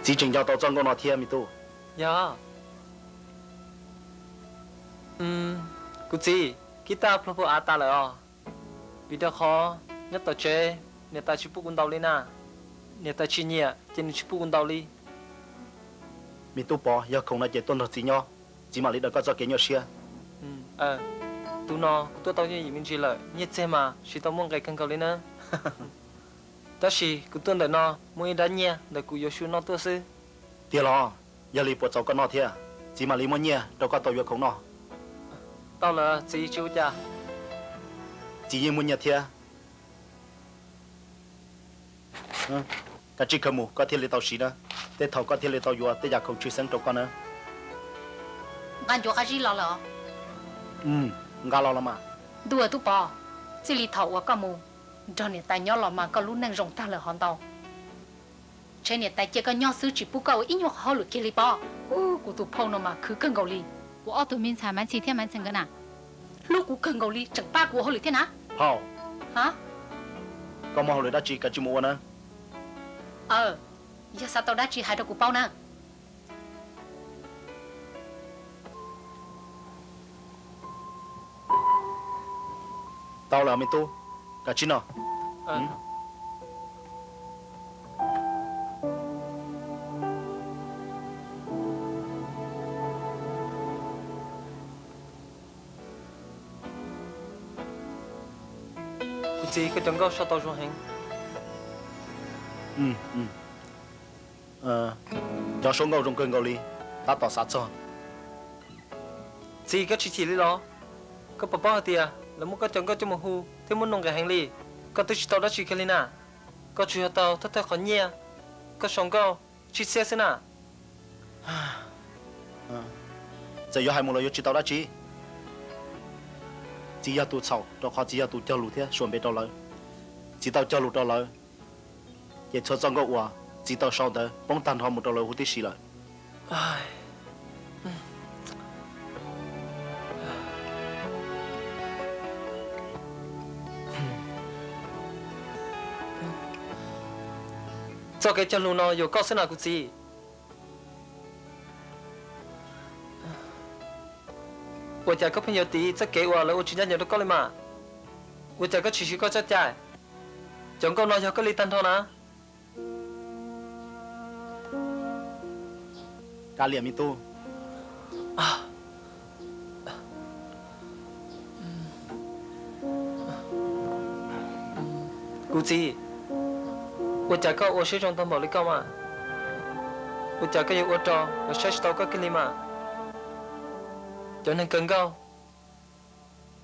Txiv tseem nco tau txoj nkauj no thiab me tub? Yog. Kuv txiv, kib taj pluag puag av tas lawm os. Vim rau qhov nyob tom tsev niam tais tsis pub kuv ntaus li na. Niam tais tsis nyiam ces nws tsis pub kuv ntaus li. Me tub Pov, yog khoom no ces tuaj nrog txiv nyob, txiv mam li daws koj txoj kev nyuaj siab. Tus no kuv tuaj tau yooj yim me ntsis lawm, nyiaj txiag mas siv tau muaj nqis kawg nkaus li na. Tab sis kuv tuaj ntawm no muaj ib nrab nyiaj ntawm kuv yuav xyu noj tuaj xwb. Tiag los? Yog li puas txaus koj noj thiab? Txiv mam li muab nyiaj rau koj tau yuav khoom noj. Tau lawm txiv, tsis ua cas. Txiv yeej muaj nyiaj thiab. Kav tsij khaws mus koj thiaj li tau siv na, tej thaum koj thiaj li tau yuav tej yam khoom tshwj xeeb rau koj na. Nqa ncuav qab zib los lawm os. Nqa los los mas. Ntuj, tub Pov, txij li thaum uas koj mus nrog niam tais nyob los mas koj lub neej zoo tag lawm hov ntau. Ntshe niam tais cia koj nyob xwb tsis pub koj ua ib nyuag qhov hauj lwm kiag li pob. Kuv tus phauj no mas khwv kawg nkaus li. Kuv ob tug me ntxhais Maiv Ntxhi thiab Maiv Ntxhee nkawd na, hlub kuv kawg nkaus li tseem pab kuv ua hauj lwm thiab na. Phauj, koj muaj hauj lwm dab tsi kav tsij mus ua na. Aw, yog xav tau dab tsi hais rau kuv paub na. Tau lawm me tub, kav tsij noj. Kuv txiv, koj cov nkauj sau tau zoo heev. Cov sau nkauj zoo kawg nkaus li, tab tom xav txog. Txiv, koj tsis chim li los? Koj puas paub hais tias lawv muab koj cov nkauj coj mus hu thiab muab nug nqis heev li? Koj twb tsis tau dab tsi kiag li na. Koj tsuas yog tau thawj thawj qhov nyiaj, koj sau nkauj tsib txhiab xwb na. Txawm yuav hais mus los yuav tsis tau dab tsi. Txiv yog tus txhaum rau qhov txiv yog tus cog lus thiab suam npe rau lawv. Txiv tau cog lus rau lawv, ces txhua txoj nkauj uas txiv tau sau ntawd poob tag nrho mus rau lawv huv tib si lawm. Txoj kev cog lus no yuav koj xwb na kuv txiv. Ua cas koj pheej yuav tiv txoj kev uas lawv ua tsis ncaj ncees rau koj li mas? Ua cas koj tsis siv koj txoj cai? Cov nkauj no yog koj li tag nrho na. Kav liam me tub. Kuv txiv, ua cas koj ua siab zoo tag npaum li koj mas? Ua cas koj yuav ua rau lawv saib tsis tau koj kiag li mas? Cov neeg kawg nkauj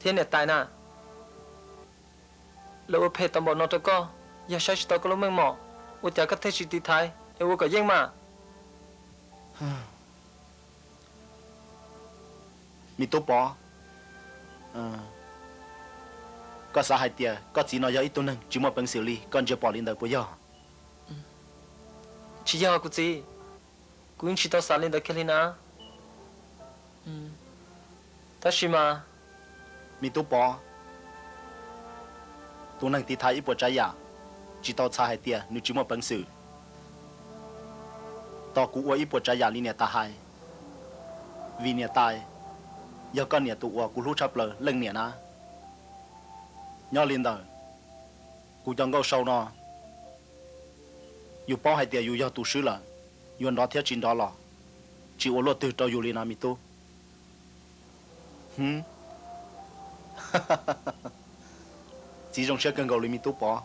thiab niam tais na, lawv ua phem tau npaum no rau koj, yog saib tsis tau koj lub meej mom, ua cas koj thiaj tsis tiv thaiv es ua kom yeej mas? Me tub Pov, koj xav hais tias koj txiv no yog ib tug neeg tsis muaj peev xwm li koj ntsia pom li ntawd puas yog? Tsis yog kuv txiv, kuv yeej tsis tau xav li ntawd kiag li na. Tab sis mas, me tub Pov, tus neeg tiv thaiv ib puas tsav yam, tsis tau txhais hais tias nws tsis muaj peev xwm. Tos kuv ua ib puas tsav yam li niam tais hais, vim niam tais yog koj niam tus uas kuv hlub tshaj plaws leej niam na. Nyob li ntawd, kuv cov nkauj sau no, yus paub hais tias yus yog tus swb lawm, yuav nrov thiab tsis nrov los tsis ua luaj twg rau yus li no me tub. Txiv zoo siab kawg nkaus li me tub Pov,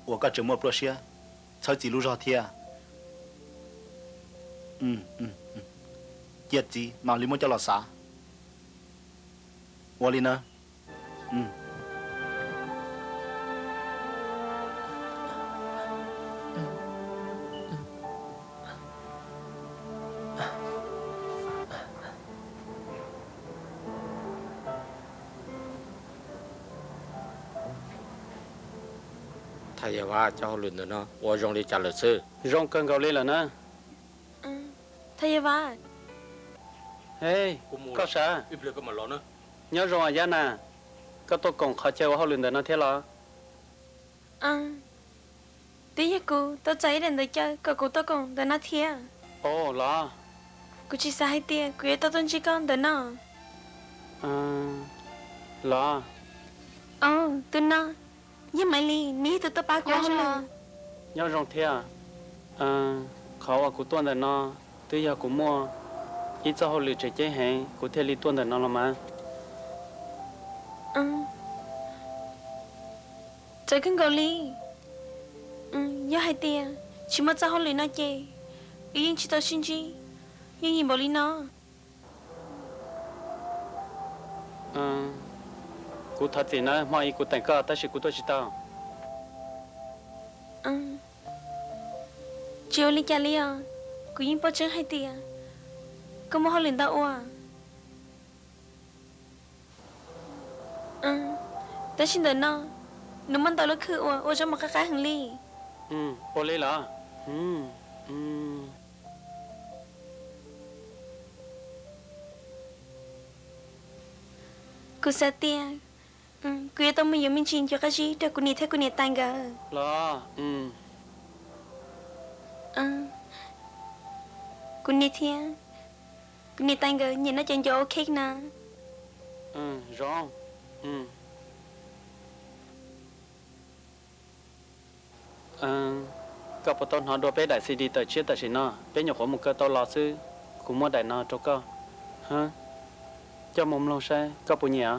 uas koj tseem muaj pluaj siab txhawb txiv lub zog thiab. Cia txiv mam li muab coj los xav. Ua li na. Thaj Yaj Vaj, cov hauj lwm ntawm no ua zoo li cas lawm xwb? Zoo kawg nkaus li lawm na. Thaj Yaj Vaj, Koj sav, nyob zoo Yab na, koj tuaj koom qhov chaw ua hauj lwm ntawm no thiab los? Twb yog kuv tau txais ib daim ntawv caw kom kuv tuaj koom ntawm no thiab. Los? Kuv tsis xav hais tias kuv yuav tau tuaj ntsib koj ntawm no. Los? Tus no yog Maiv Lis, nws yog tus tuaj pab kuv ua hauj lwm. Nyob zoo thiab. Qhov uas kuv tuaj ntawm no twb yog kuv muaj ib txoj hauj lwm tseem ceeb heev kuv thiaj li tuaj ntawm no los mas. Txawv kawg nkaus li. Yog hais tias tsis muaj txoj hauj lwm no ces wb yeej tsis tau sib ntsib yooj yim npaum li no. Kuv thov txim na, hmo ib kuv teem koj tab sis kuv tuaj tsis tau. Tsis ua li cas li os, kuv yeej paub tseeb hais tias koj muaj hauj lwm ntau ua. Tab sis ntawm no nws muaj ntau lub khw uas ua zaub mov qab qab heev li. Ua li los? Kuv xav tias kuv yuav tau mus yuav me ntsis ncua qab zib rau kuv niam thiab kuv niam tais nkawd. Los? Kuv niam thiab kuv niam tais nkawd nyiam noj cov ncua ua cake na. Zoo. Koj puas tau hnov dua peb daim C D tawm tshiab tam sim no? Peb nyuam qhuav mus kaw tau los xwb, kuv muab daim no rau koj. Coj mus mloog saib koj puas nyiam.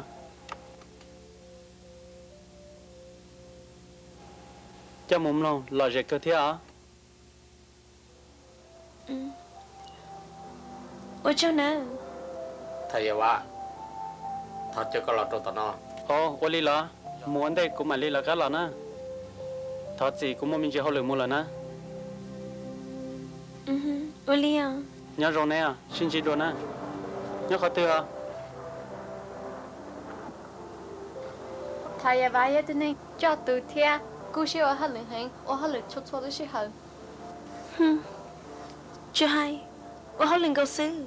Coj mus mloog lom zem kawg thiab os. Ua tsaug nawb. Thov caw koj los rau tom no. Ua li los? Mus ua ntej kuv mam li lawv qab los na. Thov txim, kuv muaj me ntsis hauj lwm mus lawm na. Ua li os. Nyob zoo neb, sib ntsib dua na. Nyob qhov twg os? Thov yog Vaj yog tus neeg coj tus thiab kub siab ua hauj lwm heev, ua hauj lwm txhua txhua lub sij hawm. Tsis hais, ua hauj lwm nkaus xwb.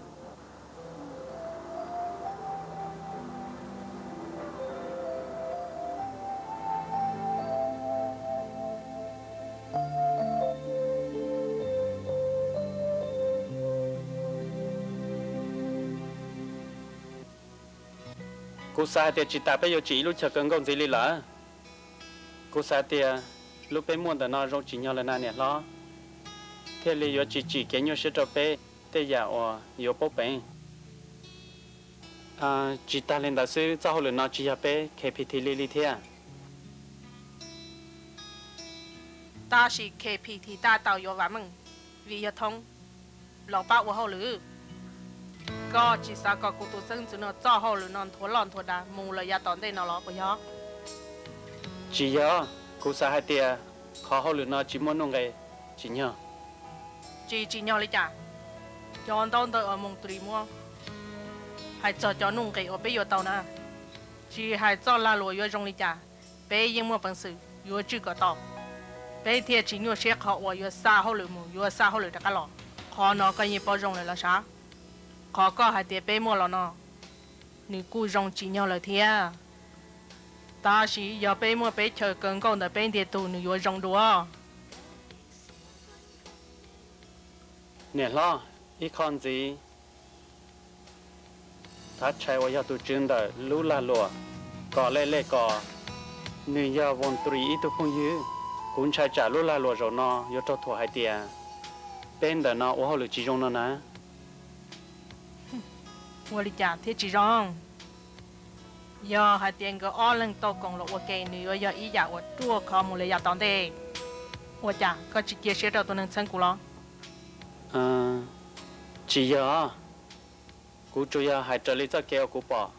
Kuv xav hais tias tsis tas peb yuav tsim ib lub chaw kaw nkauj ntxiv li lawm. Kuv xav tias lub peb muaj ntawm no zoo tsim nyog lawm na niam hlob, thiaj li yuav tsis tsim kev nyuaj siab rau peb tej yam uas yuav paub peev. Tsis tas li ntawd xwb, txoj hauj lwm no tsis yog peb K P T li li thiab. Tab sis K P T tab tau yuav vam meej, vim yog thoob los pab ua hauj lwm. Koj tsis xav kom kuv tus xeeb ntxwv no txoj hauj lwm no nthuav loj nthuav dav mus lawm yav tom ntej no los puas yog? Tsis yog, kuv xav hais tias qhov hauj lwm no tsis muaj nuj nqis tsim nyog. Tsis tsim nyog li cas? Cov ntaub ntawv uas Moos Tris muab hais txog cov nuj nqis uas peb yuav tau na, tsis hais txoj lag luam yuav zoo li cas, peb yeej muaj peev xwm yuav tswj kom tau. Peb thiaj tsis nyuaj siab qhov uas yuav xa hauj lwm mus yuav xa hauj lwm rov qab los. Qhov no koj yeej paub zoo lawm los sav. Qhov koj hais tias peb muaj los no, nws kuj zoo tsim nyog lawm thiab. Tab sis yog peb muaj peb chaw kaw nkauj ntawm peb ntiag tug nws yuav zoo dua. Niam hlob, ib qho ntxiv, Thav Tshais uas yog tus tswv ntawm lub lag luam, kom lej lej kom nws yog Voos Tris ib tug phooj ywg. Kuv ntshai tsam lub lag luam zaum no yuav raug thuam hais tias peb ntawm no ua hauj lwm tsis zoo no na. Ua li cas thiaj tsis zoo? Yog hais tias nkawd ob leeg tau koom los ua ke, nws yuav yog ib yam uas ruaj khov mus li yav tom ntej. Ua cas koj tsis cia siab rau tus neeg txheeb kuv los? Tsis yog, kuv tsuas yog hais raws li txoj kev uas kuv pom.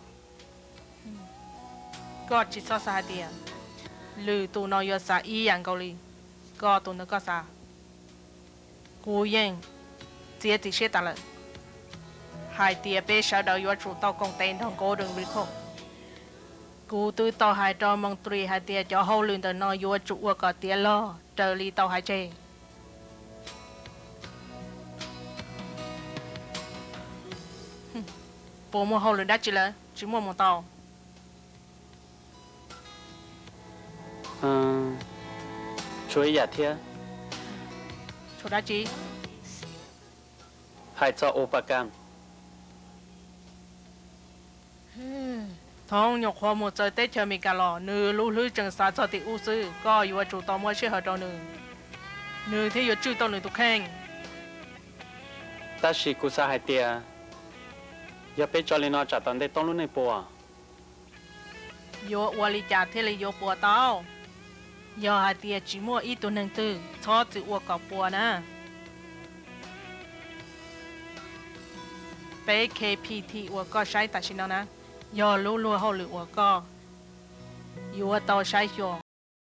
Koj tsis txhob xav hais tias lwm tus no yuav xav ib yam nkaus li koj tus ntawd koj xav. Kuv yeej txiav txim siab tas lawm hais tias peb sawv daws yuav tsum tau koom tes nrog Golden Recall. Kuv twb tau hais rau Moos Tris hais tias cov hauj lwm ntawm no yuav tsum ua kom tiav log raws li tau hais tseg. Puas muaj hauj lwm dab tsi lawm? Tsis muaj mus tau. Tshuav ib yam thiab. Tshuav dab tsi? Hais txog Upakan. Thaum nyuam qhuav mus txawv teb chaws Amelikas los, nws lub hlwb tseem xav txog tim ub xwb. Koj yuav tsum tau muab sij hawm rau nws, nws thiaj yuav tswj tau nws tus kheej. Tab sis kuv xav hais tias, yog peb tso li no tsam tom ntej toob lub neej puas? Yuav ua li cas thiaj li yuav puas tau? Yog hais tias tsis muaj ib tug neeg twg, txhob txwm ua kom puas na. Peb K P T uas koj saib tam sim no na, yog lub luag hauj lwm uas koj yuav tau saib xyuas.